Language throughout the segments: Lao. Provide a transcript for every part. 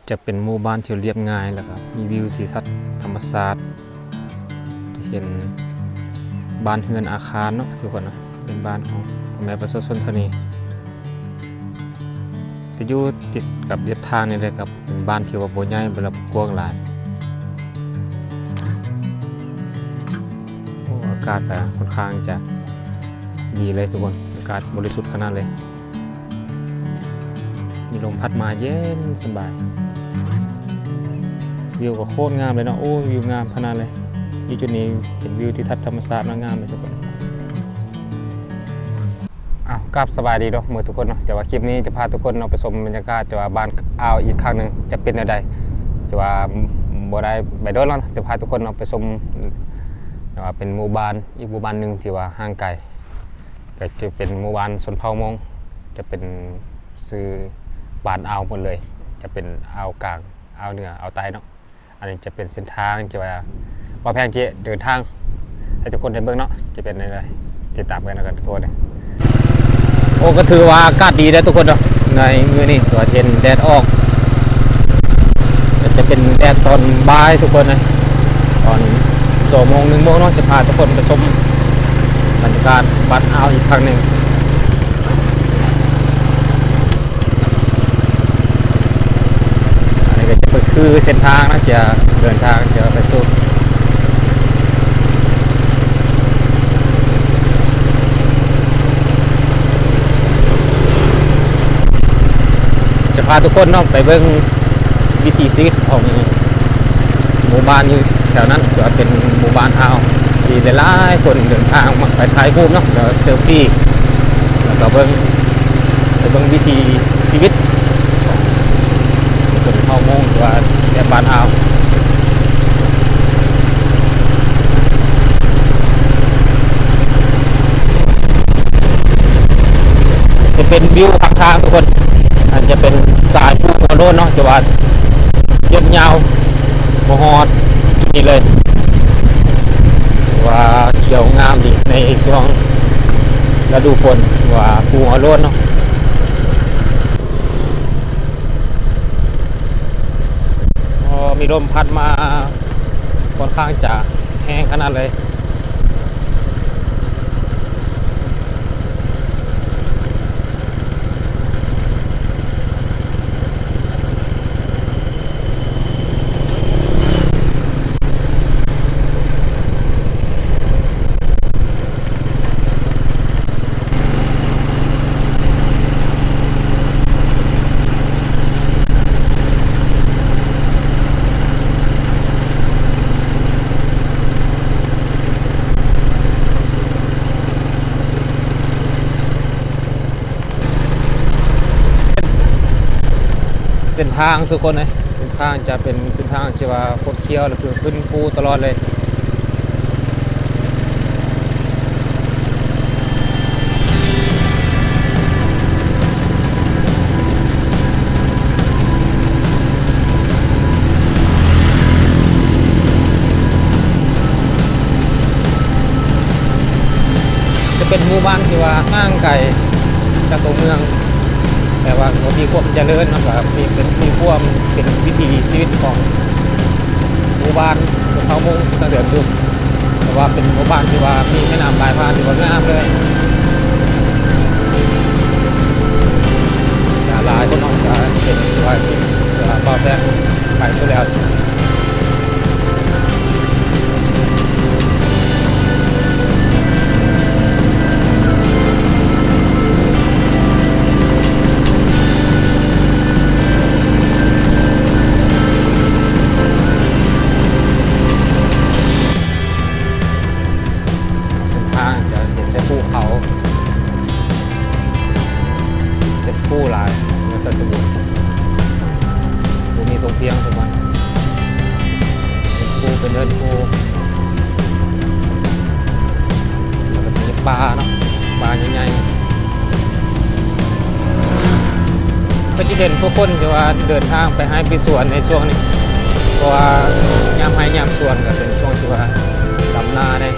ຈະເປັນໝູ່ບ້ານທີ່ລຽບງ່າຍ ແລ້ວກໍມີວິວທິວທັດທຳມະຊາດ ຈະເຫັນບ້ານເຮືອນອາຄານເນາະທຸກຄົນເນາະ ເປັນບ້ານຂອງພໍ່ແມ່ປະຊາຊົນເທົ່ານີ້ ຈະຢູ່ຕິດກັບລຽບທາງນີ້ເລີຍ ກໍເປັນບ້ານທີ່ວ່າບໍ່ໃຫຍ່ ບໍ່ລະກວ້າງຫຼາຍ. ໂອ້ ອາກາດກໍຄ່ອນຂ້າງຈະດີເລີຍທຸກຄົນ ອາກາດບໍລິສຸດຂະໜາດເລີຍ. ມີລົມພັດມາເຢັນສະບາຍ ວິວກໍໂຄດງາມເລີຍເນາະ. ໂອ້ ວິວງາມຂະໜາດເລີຍ ຢູ່ຈຸດນີ້ເປັນວິວທິວທັດທຳມະຊາດງາມເລີຍທຸກຄົນ. ອ້າວ ກາບສະບາຍດີເນາະ ເໝີທຸກຄົນເນາະ ແຕ່ວ່າຄລິບນີ້ຈະພາທຸກຄົນເນາະ ໄປຊົມບັນຍາກາດ ແຕ່ວ່າບ້ານອ່າວອີກຄັ້ງໜຶ່ງຈະເປັນແນວໃດ ແຕ່ວ່າບໍ່ໄດ້ໄປດົນແລ້ວເນາະ ຈະພາທຸກຄົນເນາະ ໄປຊົມ ແຕ່ວ່າເປັນໝູ່ບ້ານ ອີກໝູ່ບ້ານໜຶ່ງທີ່ວ່າຫ່າງໄກ ກໍຈະເປັນໝູ່ບ້ານຊົນເຜົ່າມົ້ງ ຈະເປັນຊື່ບ້ານອ່າວໝົດເລີຍ ຈະເປັນອ່າວກາງ ອ່າວເໜືອ ອ່າວໃຕ້ເນາະ. ອັນນີ້ຈະເປັນເສັ້ນທາງທີ່ວ່າ ບ່າວແພງຈະເດີນທາງໃຫ້ທຸກຄົນໄດ້ເບິ່ງເນາະ ຈະເປັນແນວໃດ ຕິດຕາມກັນແລ້ວກັນທຸກຄົນເດີ. ໂອ້ ກໍຖືວ່າອາກາດດີເດີທຸກຄົນເນາະ ໃນມື້ນີ້ກໍເຫັນແດດອອກ ກໍຈະເປັນແດດຕອນບ່າຍທຸກຄົນເດີ ຕອນສິບສອງໂມງ ໜຶ່ງໂມງເນາະ ຈະພາທຸກຄົນໄປຊົມບັນຍາກາດບ້ານອ່າວອີກຄັ້ງໜຶ່ງ. ອັນນີ້ກໍຈະເປັນຄືເສັ້ນທາງນະ ຈະເດີນທາງຈະໄປສູ່ ຈະພາທຸກຄົນເນາະ ໄປເບິ່ງວິຖີຊີວິດຂອງ ໝູ່ບ້ານຢູ່ແຖວນັ້ນ ກໍເປັນໝູ່ບ້ານອ່າວທີ່ຫຼາຍໆຄົນເດີນທາງມາໄປຖ່າຍຮູບເນາະ ແລ້ວເຊລຟີ ແລ້ວກໍເບິ່ງ ໄປເບິ່ງວິຖີຊີວິດຂອງຊົນເຜົ່າມົ້ງ ຫຼືວ່າແບບບ້ານອ່າວ. ຈະເປັນວິວຂ້າງທາງທຸກຄົນ ອັນຈະເປັນສາຍພູຫົວໂລ້ນເນາະ ຈະວ່າທຽບຍາວມາຮອດຈຸດນີ້ເລີຍ ວ່າຂຽວງາມດີໃນຊ່ວງລະດູຝົນ ວ່າພູຫົວໂລ້ນເນາະ. ໂອ້ ມີລົມພັດມາ ຂ້ອນຂ້າງຈະແຮງຂະໜາດເລີຍ. ເສັ້ນທາງທຸກຄົນເອີຍ ເສັ້ນທາງຈະເປັນເສັ້ນທາງທີ່ວ່າຄົດຄ້ຽວ ແລະ ຄືຂຶ້ນພູຕະຫຼອດເລີຍ. ຈະເປັນໝູ່ບ້ານທີ່ວ່າຫ່າງໄກຈາກຕົວເມືອງ ແຕ່ວ່າກໍມີຄວາມຈະເລີນເນາະ ກໍມີ ເປັນ ມີຄວາມເປັນວິຖີຊີວິດຂອງໝູ່ບ້ານຊົນເຜົ່າມົ້ງຕັ້ງແຕ່ເດີມ ເພາະວ່າເປັນໝູ່ບ້ານທີ່ວ່າມີແມ່ນ້ຳຫຼາຍຜ່ານ ຖືວ່າງາມເລີຍ. ຫຼາຍຄົນເນາະ ກໍເຫັນວ່າ ວ່າບ່າວແພງໄປສຸດແລ້ວ. ເສັ້ນທາງຈະເຫັນແຕ່ພູເຂົາ ເປັນພູຫຼາຍ ເມືອງໄຊສົມບູນ ບໍ່ມີທົ່ງພຽງທຸກວັນ ເປັນພູ ເປັນເນີນພູ ແລ້ວກໍມີປ່າເນາະ ປ່າໃຫຍ່ໆ ກໍຈະເຫັນຜູ້ຄົນທີ່ວ່າເດີນທາງໄປໄຮ່ໄປສວນໃນຊ່ວງນີ້ ເພາະວ່າຍາມໄຮ່ຍາມສວນກໍເປັນຊ່ວງທີ່ວ່າດຳນາແດ່.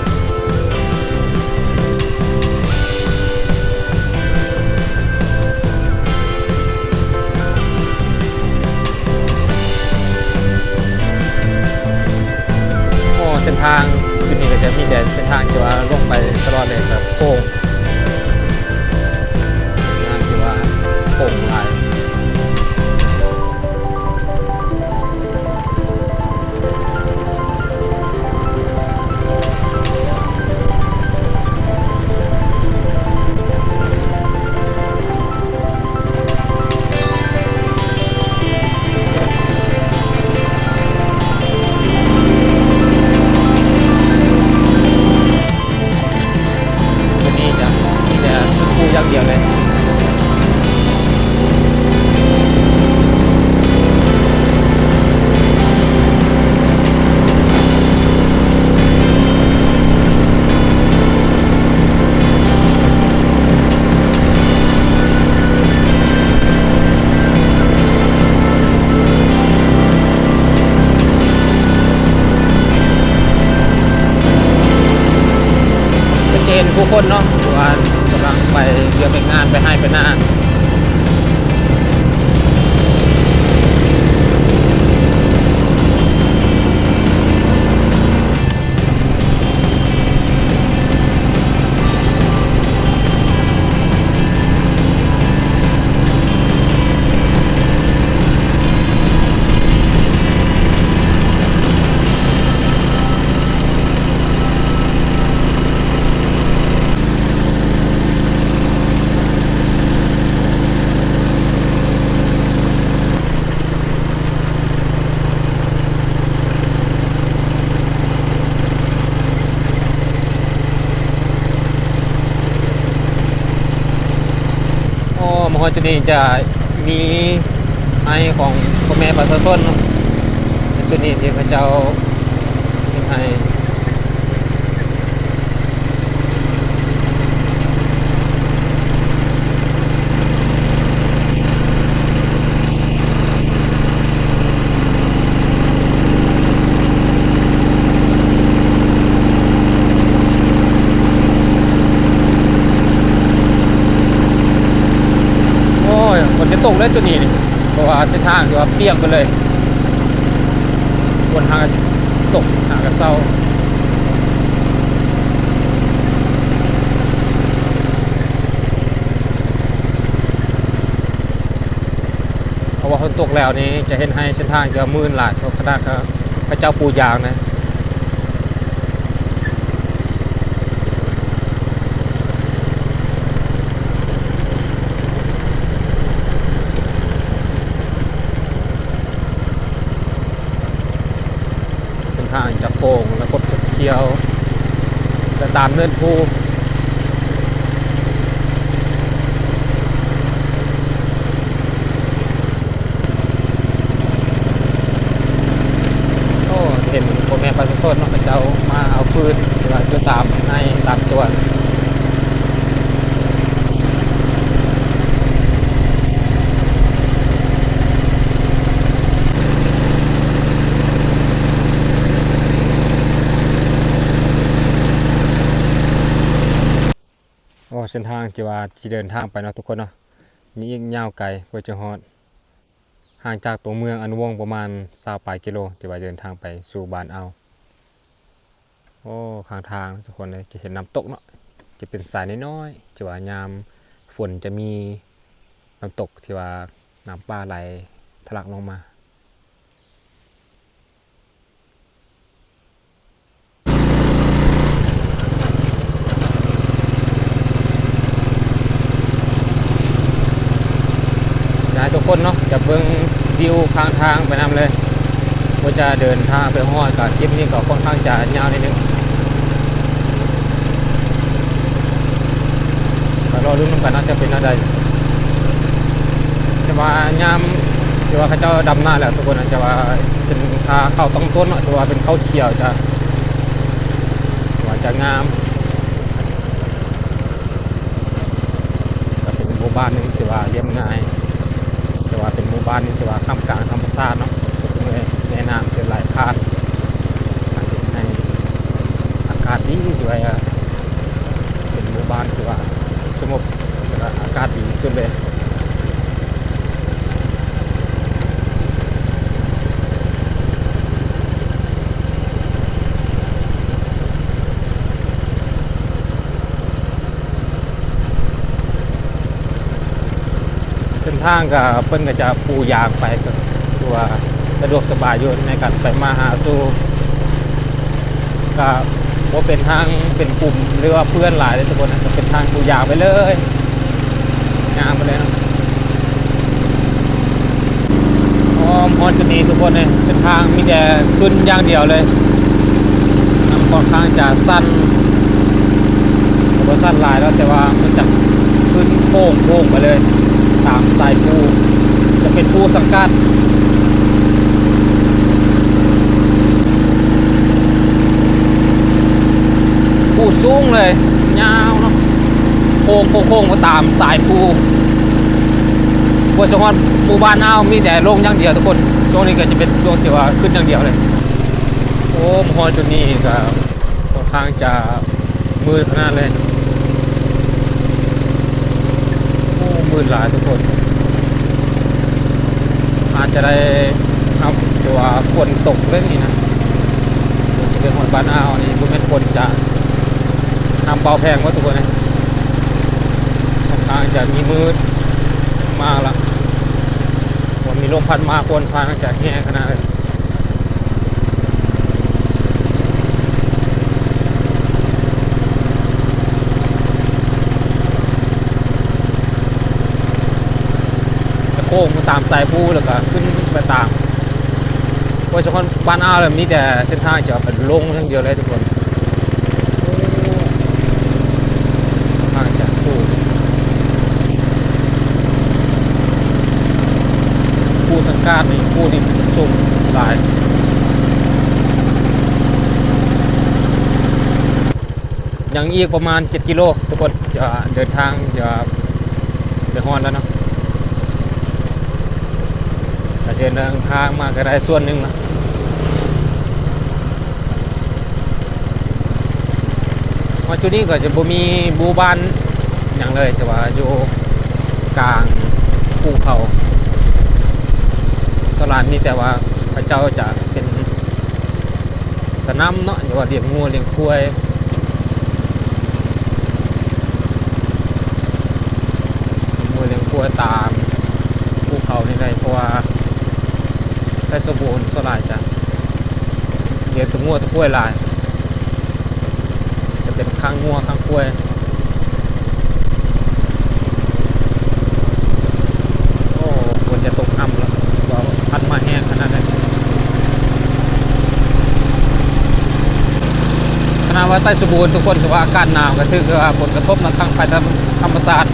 ທາງທີ່ວ່າລົງໄປຕະຫຼອດເລີຍ ແບບໂຄ້ງ ທາງທີ່ວ່າໂຄ້ງຫຼາຍ. ໂຕນີ້ຈະມີແຕ່ພູຢ່າງດຽວເລີຍ. ກໍຈະເຫັນຜູ້ຄົນເນາະ ທີ່ວ່າກຳລັງໄປວຽກໄປງານ ໄປໄຮ່ໄປນາ. ອໍ ມາຮອດຈຸດນີ້ຈະມີໄຮ່ຂອງພໍ່ແມ່ປະຊາຊົນເນາະ, ຈຸດນີ້ທີ່ເຂົາເຈົ້າເຮັດໄຮ່. ໂອ້ຍ ຝົນຈະຕົກແລ້ວຈຸດນີ້ນີ້ ເພາະວ່າເສັ້ນທາງຖືວ່າປ່ຽກໄປເລີຍ. ຝົນຫາກະຕົກ ຫາກະເຊົາ. ເພາະວ່າຝົນຕົກແລ້ວນີ້ຈະເຮັດໃຫ້ເສັ້ນທາງຈະມື່ນຫຼາຍ ເພາະຂະໜາດເຂົາເຈົ້າປູຢາງນະ. ເສັ້ນທາງຈະໂຄ້ງ ແລະ ກົດຄຽວ ແລະ ຕາມເນີນພູ. ໂອ້ ເຫັນພໍ່ແມ່ປະຊາຊົນເນາະ ເຂົາເຈົ້າມາເອົາຟືນ ຫຼືວ່າຢູ່ຕາມໄຮ່ຕາມສວນ. ໂອ້ ເສັ້ນທາງທີ່ວ່າຈະເດີນທາງໄປເນາະທຸກຄົນເນາະ, ນີ້ອີກຍາວໄກກວ່າຈະຮອດ, ຫ່າງຈາກຕົວເມືອງອະນຸວົງປະມານຊາວປາຍກິໂລ ທີ່ວ່າເດີນທາງໄປສູ່ບ້ານເອົາ. ໂອ້ ຂ້າງທາງທຸກຄົນເອີຍ ຈະເຫັນນ້ຳຕົກເນາະ, ຈະເປັນສາຍນ້ອຍໆ ທີ່ວ່າຍາມຝົນຈະມີນ້ຳຕົກທີ່ວ່ານ້ຳປ່າໄຫຼທະລັກລົງມາ. ຢາກໃຫ້ທຸກຄົນເນາະ ຈະເບິ່ງວິວຂ້າງທາງໄປນຳເລີຍ. ວ່າຈະເດີນທາງໄປຮອດ ກໍຄລິບນີ້ກໍຄ່ອນຂ້າງຈະຍາວນິດໜຶ່ງ, ກໍລໍລຸ້ນນຳກັນເນາະ ຈະເປັນແນວໃດ. ແຕ່ວ່າຍາມທີ່ວ່າເຂົາເຈົ້າດຳນາແລ້ວທຸກຄົນ ຈະວ່າເປັນຂາເຂົ້າຕ້ອງຕົ້ນເນາະ, ແຕ່ວ່າເປັນເຂົ້າຂຽວ ຈະ ວ່າຈະງາມ. ກໍເປັນໝູ່ບ້ານໜຶ່ງທີ່ວ່າລຽບງ່າຍ ແຕ່ວ່າເປັນໝູ່ບ້ານທີ່ວ່າທ່າມກາງທຳມະຊາດເນາະ, ກໍຄືແມ່ນ້ຳທີ່ໄຫຼຜ່ານ ເຮັດໃຫ້ອາກາດດີ ທີ່ວ່າເປັນໝູ່ບ້ານທີ່ວ່າສະຫງົບ ແລ້ວກໍອາກາດດີທີ່ສຸດເລີຍ. ໂ ທາງກໍ ເພິ່ນກໍຈະປູຢາງໄປ ກໍຖືວ່າສະດວກສະບາຍຢູ່ໃນການໄປມາຫາສູ່ ກໍບໍ່ເປັນທາງເປັນຂຸມ ຫຼືວ່າເປື້ອນຫຼາຍເດ້ທຸກຄົນນະ, ກໍເປັນທາງປູຢາງໄປເລີຍ ຍ່າງໄປເລີຍເນາະ. ອ້ອມຮອດຈຸດນີ້ທຸກຄົນເອີຍ ເສັ້ນທາງມີແຕ່ຂຶ້ນຢ່າງດຽວເລີຍ, ມັນຂ້ອນຂ້າງຈະຊັນ ກໍບໍ່ຊັນຫຼາຍດອກ ແຕ່ວ່າມັນຈະຂຶ້ນໂຄ້ງໆໄປເລີຍ ຕາມສາຍພູ ຈະເປັນພູສັງກາດ ພູສູງເລີຍ ຍາວເນາະ ໂຄ້ງໆໆໄປຕາມສາຍພູ. ກວ່າຊິຮອດໝູ່ບ້ານອ່າວ ມີແຕ່ລົງຢ່າງດຽວທຸກຄົນ. ຊ່ວງນີ້ກໍຈະເປັນຊ່ວງທີ່ວ່າຂຶ້ນຢ່າງດຽວເລີຍ. ໂອ້ ມາຮອດຈຸດນີ້ກໍຂ້ອນຂ້າງຈະມືດຂະໜາດເລີຍ. ໂອ້ ມືດຫຼາຍທຸກຄົນ. ອາດຈະໄດ້ຮັບ ຫຼືວ່າຝົນຕົກເລີຍນີ້ນະ. ຈະເປັນຮອດບ້ານອ່າວນີ້ ບໍ່ແມ່ນຝົນຈະນຳເບົາແພງບໍ່ທຸກຄົນເອີຍ. ຂ້ອນຂ້າງຈະມີມືດມາລະ ມີລົມພັດມາ ຝົນພານຈະແຮງຂະໜາດເລີຍ. ຈະໂຄ້ງຕາມສາຍພູ ແລ້ວກໍຂຶ້ນໄປຕາມ ໂອ້ຍ ສະພານບ້ານອ່າວແລ້ວ ມີແຕ່ເສັ້ນທາງຈະເປັນລົງຢ່າງດຽວເລີຍທຸກຄົນ. ໂອ້ ຂ້ອນຂ້າງຈະສູງ ພູສັງກາດນີ້ ພູນີ້ມັນຈະສູງຫຼາຍ. ຍັງອີກປະມານເຈັດກິໂລທຸກຄົນ ຈະເດີນທາງຈະໄປຮອດແລ້ວເນາະ. ກະເດີນທາງມາກໍໄດ້ສ່ວນໜຶ່ງເນາະ. ມາຈຸດນີ້ກໍຈະບໍ່ມີໝູ່ບ້ານຫຍັງເລີຍ ແຕ່ວ່າຢູ່ກາງພູເຂົາ. ສ່ວນຫຼາຍມີແຕ່ວ່າເຂົາເຈົ້າຈະເປັນ ສະໜາມເນາະ ຫຼືວ່າລ້ຽງງົວລ້ຽງຄວາຍ ລ້ຽງງົວລ້ຽງຄວາຍຕາມພູເຂົານີ້ໄດ໋ ເພາະວ່າໄຊສົມບູນສ່ວນຫຼາຍຈະລ້ຽງແຕ່ງົວແຕ່ຄວາຍຫຼາຍ. ຈະເປັນຄ້າງງົວຄ້າງຄວາຍ. ໂອ້ ຝົນຈະຕົກຫ້ຳແລ້ວ ວ່າພັດມາແຮງຂະໜາດໃດ. ຂະໜາດວ່າໄຊສົມບູນທຸກຄົນ ຖືວ່າອາກາດໜາວ ກໍຖືກວ່າຜົນກະທົບນຳທາງໄພທຳມະຊາດ.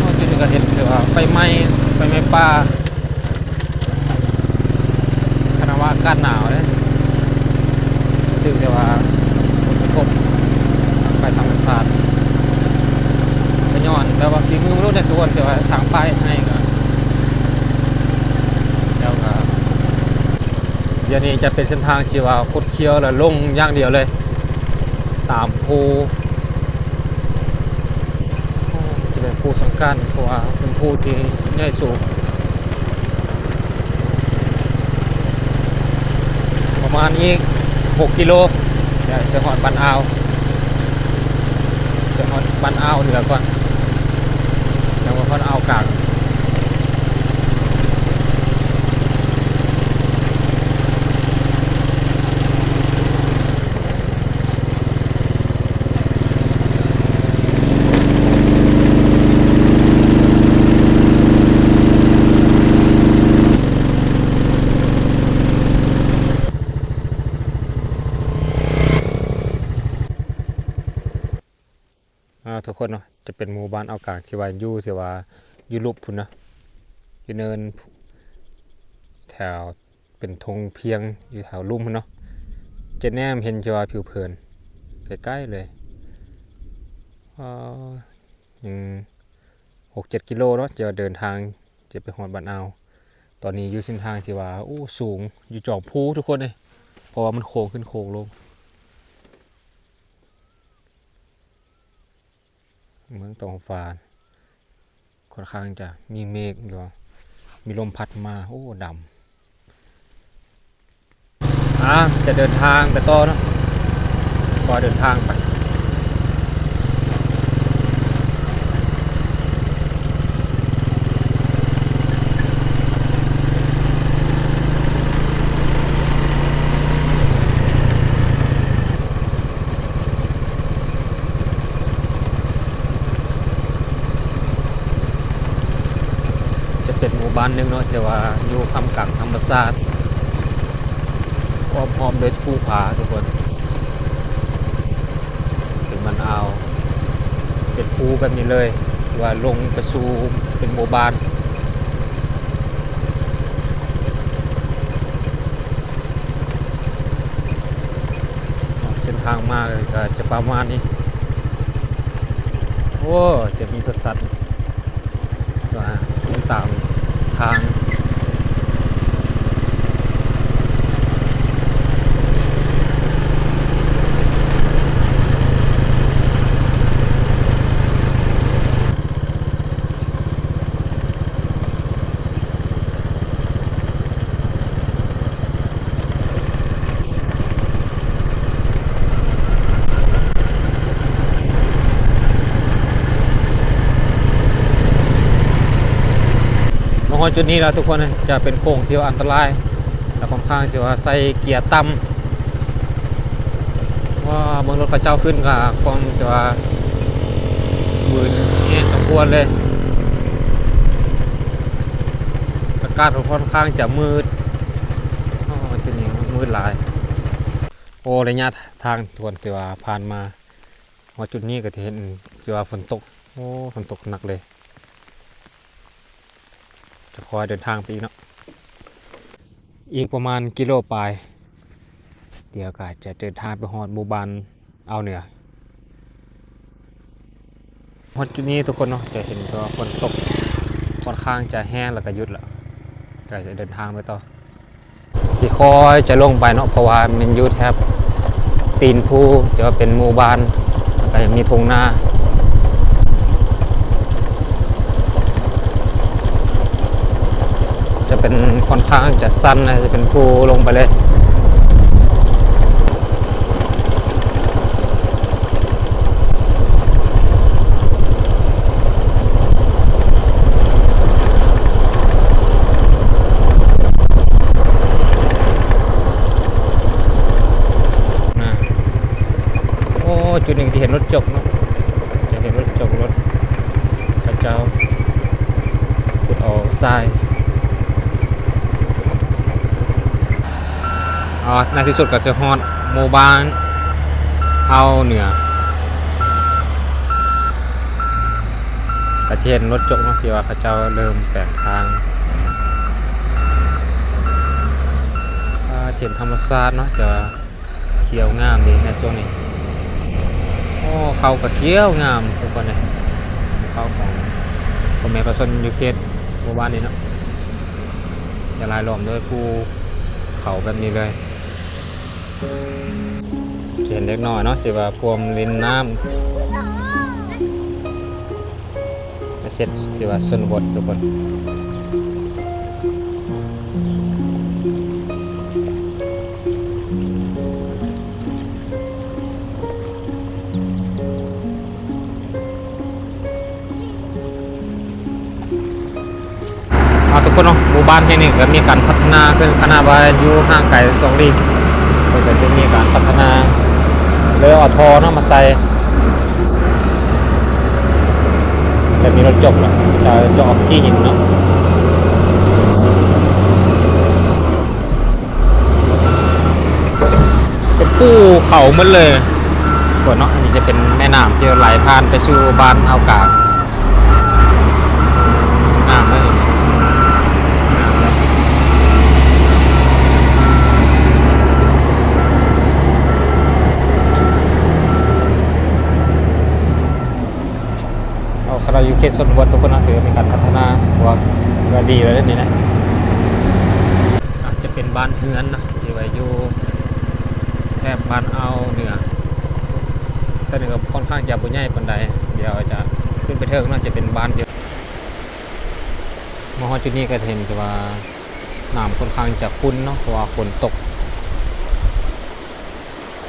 ໂອ້ ຈຸດນີ້ກໍເຫັນ ຖືວ່າໄຟໄໝ້ ໄຟໄໝ້ປ່າ. ຂະໜາດວ່າອາກາດໜາວເດ້ ຖືກແຕ່ວ່າຜົນກະທົບທາງໄຟທຳມະຊາດ ກໍຍ້ອນແບບວ່າຝີມືມະນຸດແຫຼະທຸກຄົນ. ແຕ່ວ່າທາງປ່າເຮັດໄຮ່ກໍ ແລ້ວກໍ ດຽວນີ້ຈະເປັນເສັ້ນທາງທີ່ວ່າຄົດຄ້ຽວ ແລະ ລົງຢ່າງດຽວເລີຍ ຕາມພູ ຈະເປັນພູສັງການ ເພາະວ່າເປັນພູທີ່ໃຫຍ່ສູງ. ປະມານອີກຫົກກິໂລ ຈະ ຈະຮອດບ້ານອ່າວ ຈະຮອດບ້ານອ່າວເໜືອກ່ອນ ແລ້ວກໍຮອດອ່າວກາງ. ອ່າ ທຸກຄົນເນາະ ຈະເປັນໝູ່ບ້ານອ່າວກາງ ທີ່ວ່າຢູ່ ທີ່ວ່າຢູ່ລຸ່ມພຸ້ນເນາະ ຢູ່ເນີນ ແຖວເປັນທົ່ງພຽງ ຢູ່ແຖວລຸ່ມພຸ້ນເນາະ. ຈະແນມເຫັນທີ່ວ່າຜິວເຜິນໃກ້ໆເລີຍ ອ່າ ຍັງຫົກເຈັດກິໂລເນາະ ທີ່ວ່າເດີນທາງຈະໄປຮອດບ້ານອ່າວ. ຕອນນີ້ຢູ່ເສັ້ນທາງທີ່ວ່າ ໂອ້ ສູງ ຢູ່ຈອມພູທຸກຄົນເອີຍ ເພາະວ່າມັນໂຄ້ງຂຶ້ນໂຄ້ງລົງ. ເມືອງຕອງຟານ ຂ້ອນຂ້າງຈະມີເມກ ຫຼືວ່າມີລົມພັດມາ ໂອ້ ດຳ. ອ່າ ຈະເດີນທາງໄປຕໍ່ເນາະ ກໍເດີນທາງໄປ. ອັນໜຶ່ງເນາະ ທີ່ວ່າຢູ່ທ່າມກາງທຳມະຊາດ ອ້ອມຮອບດ້ວຍພູຜາທຸກຄົນ ເປັນບ້ານອ່າວ ເປັນພູແບບນີ້ເລີຍ ວ່າລົງໄປສູ່ເປັນໝູ່ບ້ານ. ເສັ້ນທາງມາກໍຈະປະມານນີ້ ໂອ້ ຈະມີແຕ່ສັດ ວ່າຕາມທາງ. ມາຮອດຈຸດນີ້ແລ້ວທຸກຄົນ ຈະເປັນໂຄ້ງທີ່ວ່າອັນຕະລາຍ ແລະ ຂ້ອນຂ້າງທີ່ວ່າໃສ່ເກຍຕ່ຳ ເພາະວ່າເບິ່ງລົດເຂົາເຈົ້າຂຶ້ນກໍຄວນຈະວ່າວືດແຮງສົມຄວນເລີຍ. ອາກາດກໍຂ້ອນຂ້າງຈະມືດ ໂອ້ ຈຸດນີ້ມືດຫຼາຍ. ໂອ້ ໄລຍະທາງທຸກຄົນທີ່ວ່າຜ່ານມາ ຮອດຈຸດນີ້ກໍຈະເຫັນ ຈະວ່າຝົນຕົກ ໂອ້ ຝົນຕົກໜັກເລີຍ. ຈະຄ່ອຍເດີນທາງໄປອີກເນາະ ອີກປະມານກິໂລປາຍ ດຽວກໍຈະເດີນທາງໄປຮອດໝູ່ບ້ານອ່າວເໜືອ. ຮອດຈຸດນີ້ທຸກຄົນເນາະ ຈະເຫັນວ່າຝົນຕົກຂ້ອນຂ້າງຈະແຮງ ແລ້ວກໍຢຸດລະ ກໍຈະເດີນທາງໄປຕໍ່. ທີ່ຄ່ອຍຈະລົງໄປເນາະ ເພາະວ່າມັນຢູ່ແຖບຕີນພູ ຈະວ່າເປັນໝູ່ບ້ານ ແລ້ວກໍຍັງມີທົ່ງນາ ຈະເປັນຂ້ອນຂ້າງຈະຊັນນະ ຈະເປັນພູລົງໄປເລີຍ. ໂອ້ ຈຸດນີ້ຈະເຫັນລົດຈົກເນາະ ຈະເຫັນລົດຈົກ ລົດເຂົາເຈົ້າຂຸດເອົາຊາຍ. ເອົາ ໃນທີ່ສຸດກໍຈະຮອດໝູ່ບ້ານອ່າວເໜືອ ກໍຈະເຫັນລົດຈົກເນາະ ທີ່ວ່າເຂົາເຈົ້າເລີ່ມແປງທາງ. ອາ ຈະເຫັນທຳມະຊາດເນາະ ຈະ ຂຽວງາມເດໃນຊ່ວງນີ້. ໂອ້ ເຂົ້າກໍຂຽວງາມທຸກຄົນເດ ເຂົ້າຂອງພໍ່ແມ່ປະຊາຊົນຢູ່ເຂດໝູ່ບ້ານນີ້ເນາະ ຈະລາຍລ້ອມດ້ວຍພູເຂົາແບບນີ້ເລີຍ. ຈະເຫັນເດັກນ້ອຍເນາະ ທີ່ວ່າພວມຫຼິ້ນນ້ຳ ເຂດທີ່ວ່າຊົນນະບົດທຸກຄົນ. ເອົາ ທຸກຄົນເນາະ ໝູ່ບ້ານແຫ່ງນີ້ກໍມີການພັດທະນາຂຶ້ນ ຂະໜາດວ່າຢູ່ຫ່າງໄກສອງຫຼີກ ເພິ່ນກໍຈະມີການພັດທະນາ ເລີຍເອົາທໍ່ເນາະມາໃສ່ ແບບມີລົດຈົກເນາະ ຈະ ຈະອອກຂີ້ຫີນເນາະ ເປັນພູເຂົາໝົດເລີຍ ເນາະ. ອັນນີ້ຈະເປັນແມ່ນ້ຳທີ່ໄຫຼຜ່ານໄປສູ່ບ້ານອ່າວກາງ. ງາມເລີຍ ງາມເລີຍ. ເອົາ ຂະໜາດຢູ່ເຂດຊົນນະບົດທຸກຄົນນະ ຖືວ່າມີການພັດທະນາ ຖືວ່າ ຖືວ່າດີແລ້ວເດ້ນີ້ນະ. ອາດຈະເປັນບ້ານເຮືອນນະ ທີ່ວ່າຢູ່ແຖບບ້ານອ່າວເໜືອ ແຕ່ນີ້ກໍຄ່ອນຂ້າງຈະບໍ່ໃຫຍ່ປານໃດ. ດຽວຈະຂຶ້ນໄປເທິງເນາະ ຈະເປັນບ້ານທີ່ ມາຮອດຈຸດນີ້ກໍເຫັນແຕ່ວ່ານ້ຳຄ່ອນຂ້າງຈະຂຸ່ນເນາະ ເພາະວ່າຝົນຕົກ.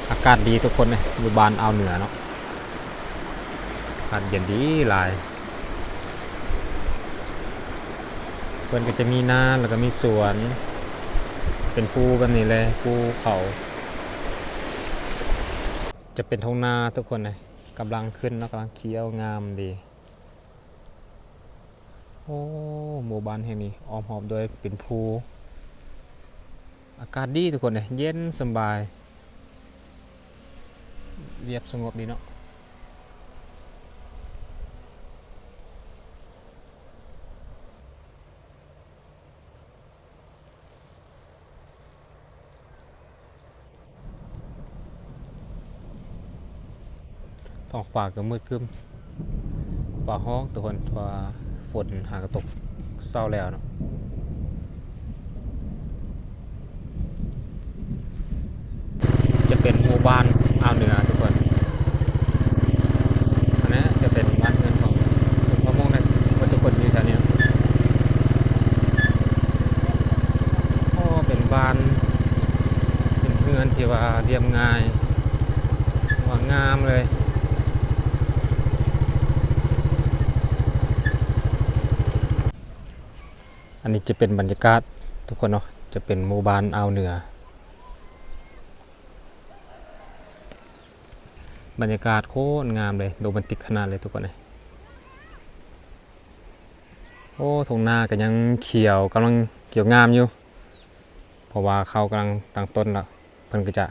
ອາກາດດີທຸກຄົນເອີຍ ຢູ່ບ້ານອ່າວເໜືອເນາະ ອາກາດເຢັນດີຫຼາຍ. ເພິ່ນກໍຈະມີນາ ແລ້ວກໍມີສວນ ເປັນພູແບບນີ້ເລີຍ ພູເຂົາ. ຈະເປັນທົ່ງນາທຸກຄົນເອີຍ ກຳລັງຂຶ້ນເນາະ ກຳລັງຂຽວງາມດີ. ໂອ້ ໝູ່ບ້ານແຫ່ງນີ້ອ້ອມຮອບດ້ວຍເປັນພູ ອາກາດດີທຸກຄົນເອີຍ ເຢັນສະບາຍ ລຽບສະຫງົບດີເນາະ. ທ້ອງຟ້າກໍມືດຄຶ້ມ ຟ້າຮ້ອງທຸກຄົນ ເພາະວ່າຝົນຫາກໍຕົກເຊົ້າແລ້ວເນາະ. ຈະເປັນໝູ່ບ້ານອ່າວເໜືອທຸກຄົນ. ອັນນີ້ຈະເປັນບ້ານເຮືອນຂອງຄົນເຜົ່າມົ້ງນະ ເພິ່ນທຸກຄົນຢູ່ແຖວນີ້. ໂອ້ ເປັນບ້ານ ເປັນເຮືອນທີ່ວ່າລຽບງ່າຍ ວ່າງາມເລີຍ. ອັນນີ້ຈະເປັນບັນຍາກາດທຸກຄົນເນາະ ຈະເປັນໝູ່ບ້ານອ່າວເໜືອ. ບັນຍາກາດໂຄດງາມເລີຍ ໂຣແມນຕິກຂະໜາດເລີຍທຸກຄົນເອີຍ. ໂອ້ ທົ່ງນາກໍຍັງຂຽວ ກຳລັງຂຽວງາມຢູ່ ເພາະວ່າເຂົ້າກຳລັງຕັ້ງຕົ້ນແລ້ວ ເພິ່ນກໍຈະ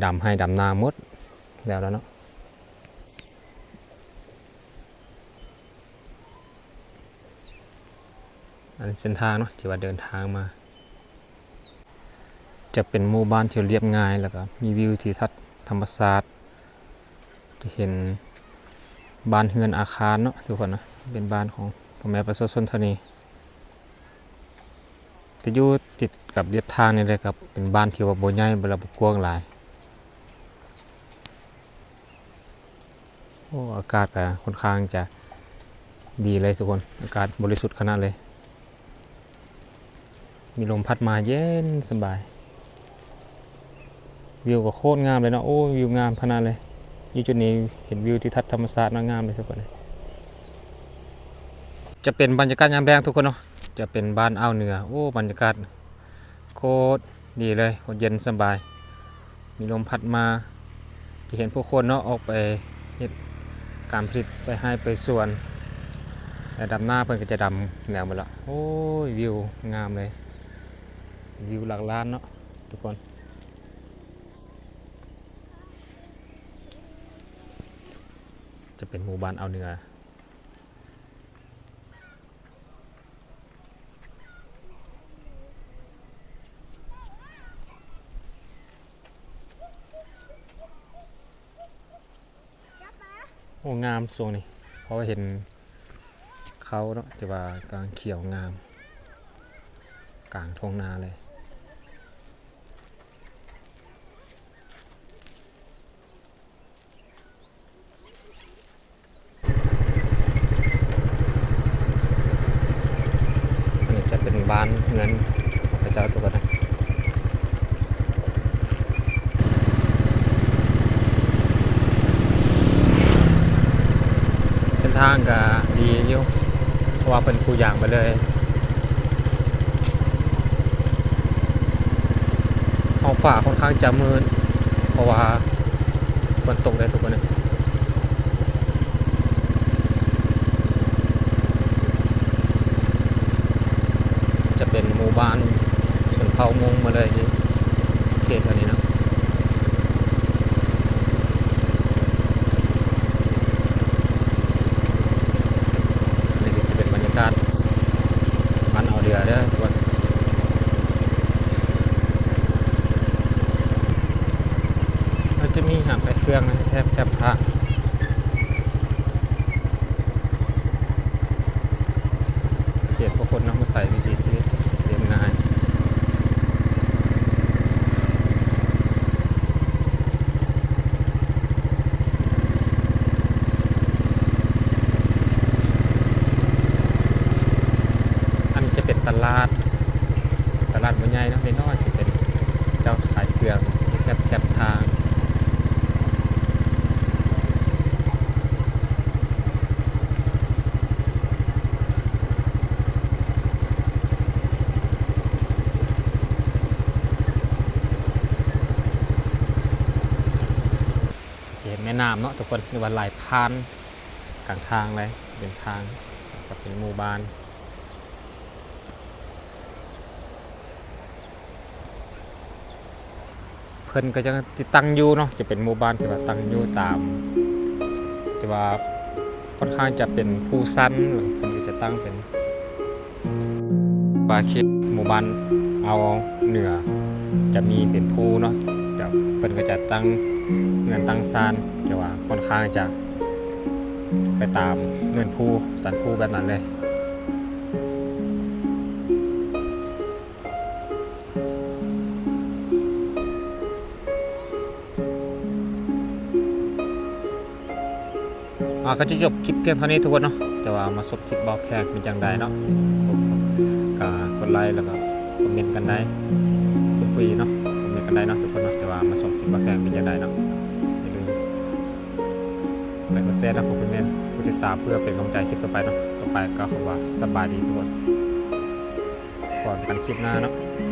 ດຳໄຮ່ດຳນາໝົດແລ້ວລະເນາະ. ອັນນີ້ເສັ້ນທາງເນາະ ທີ່ວ່າເດີນທາງມາ ຈະເປັນໝູ່ບ້ານທີ່ລຽບງ່າຍ ແລ້ວກໍມີວິວທິວທັດທຳມະຊາດ ຈະເຫັນບ້ານເຮືອນອາຄານເນາະທຸກຄົນເນາະ ເປັນບ້ານຂອງພໍ່ແມ່ປະຊາຊົນເທົ່ານີ້ ທີ່ຢູ່ຕິດກັບລຽບທາງນີ້ເລີຍ ກໍເປັນບ້ານທີ່ວ່າບໍ່ໃຫຍ່ ແລະ ບໍ່ກວ້າງຫຼາຍ. ໂອ້ ອາກາດກໍຄ່ອນຂ້າງຈະດີເລີຍທຸກຄົນ ອາກາດບໍລິສຸດຂະໜາດເລີຍ ມີລົມພັດມາເຢັນສະບາຍ. ວິວກໍໂຄດງາມເລີຍເນາະ ໂອ້ ວິວງາມຂະໜາດເລີຍ. ຢູ່ຈຸດນີ້ເຫັນວິວທິວທັດທຳມະຊາດງາມເລີຍທຸກຄົນ. ຈະເປັນບັນຍາກາດຍາມແລງທຸກຄົນເນາະ ຈະເປັນບ້ານອ່າວເໜືອ. ໂອ້ ບັນຍາກາດໂຄດ ດີເລີຍ ເຢັນສະບາຍ ມີລົມພັດມາ ຈະເຫັນຜູ້ຄົນເນາະ ອອກໄປເຮັດການຜະລິດ ໄປໄຮ່ໄປສວນ ແລະ ດຳນາເພິ່ນກໍຈະດຳແລ້ວໝົດລະ. ໂອ້ຍ ວິວງາມເລີຍ ວິວຫຼັກລ້ານເນາະທຸກຄົນ. ຈະເປັນໝູ່ບ້ານອ່າວເໜືອ. ໂອ້ ງາມຊ່ວງນີ້ ເພາະວ່າເຫັນເຂົ້າເນາະ ທີ່ວ່າກຳລັງຂຽວງາມ ກາງທົ່ງນາເລີຍ. ອັນນີ້ຈະເປັນບ້ານເຮືອນຂອງເຂົາເຈົ້າທຸກຄົນນະ. ເສັ້ນທາງກະດີຢູ່ ເພາະວ່າເພິ່ນປູຢາງໄປເລີຍ. ທ້ອງຟ້າຄ່ອນຂ້າງຈະມືດ ເພາະວ່າ ຝົນຕົກເດ້ທຸກຄົນເອີຍ. ຈະເປັນໝູ່ບ້ານຊົນເຜົ່າມົ້ງໝົດເລີຍ ເຂດອັນນີ້ເນາະ. ອັນນີ້ກໍຈະເປັນບັນຍາກາດບ້ານອ່າວເໜືອເດີທຸກຄົນ. ມັນຈະມີຮ້ານຂາຍເຄື່ອງແຖບ ແຖບທາງ ເຮັດໃຫ້ຄົນນຳມາໃຊ້ວິຖີຊີວິດລຽບງ່າຍ. ອັນນີ້ຈະເປັນຕະຫຼາດ ຕະຫຼາດບໍ່ໃຫຍ່ເນາະ ນ້ອຍໆ ຈະເປັນເຈົ້າຂາຍເຄື່ອງຢູ່ແຄບໆທາງ. ຈະເຫັນແມ່ນ້ຳເນາະທຸກຄົນ ຫຼືວ່າໄຫຼຜ່ານກາງທາງເລີຍ ເປັນທາງ ແລ້ວກໍເປັນໝູ່ບ້ານ. ເພິ່ນກໍຈະຕິດຕັ້ງຢູ່ເນາະ ຈະເປັນໝູ່ບ້ານທີ່ວ່າຕັ້ງຢູ່ຕາມ ທີ່ວ່າຄ່ອນຂ້າງຈະເປັນພູຊັນ ເພິ່ນກໍຈະຕັ້ງເປັນວ່າເຂດໝູ່ບ້ານອ່າວເໜືອ ຈະມີເປັນພູເນາະ ຈະ ເພິ່ນກໍຈະຕັ້ງເຮືອນຕັ້ງຊານ ທີ່ວ່າຄ່ອນຂ້າງຈະໄປຕາມເນີນພູ ສັນພູແບບນັ້ນເລີຍ. ອ່າ ກໍຈະຈົບຄລິບພຽງເທົ່ານີ້ທຸກຄົນເນາະ ແຕ່ວ່າມາຊົມຄລິບບ່າວແພງເປັນຈັ່ງໃດເນາະ ກໍກົດໄລ ແລ້ວກໍຄອມເມັນກັນໄດ້ ເພື່ອນຄຸຍເນາະ ຄອມເມັນກັນໄດ້ເນາະທຸກຄົນເນາະ ແຕ່ວ່າມາຊົມຄລິບບ່າວແພງເປັນຈັ່ງໃດເນາະ ຢ່າລືມກົດໄລກົດແຊເນາະ ກົດຄອມເມັນ ກົດຕິດຕາມ ເພື່ອເປັນກຳລັງໃຈຄລິບຕໍ່ໄປເນາະ ຕໍ່ໄປກໍຂໍວ່າສະບາຍດີທຸກຄົນ ພໍ້ກັນຄລິບໜ້າເນາະ.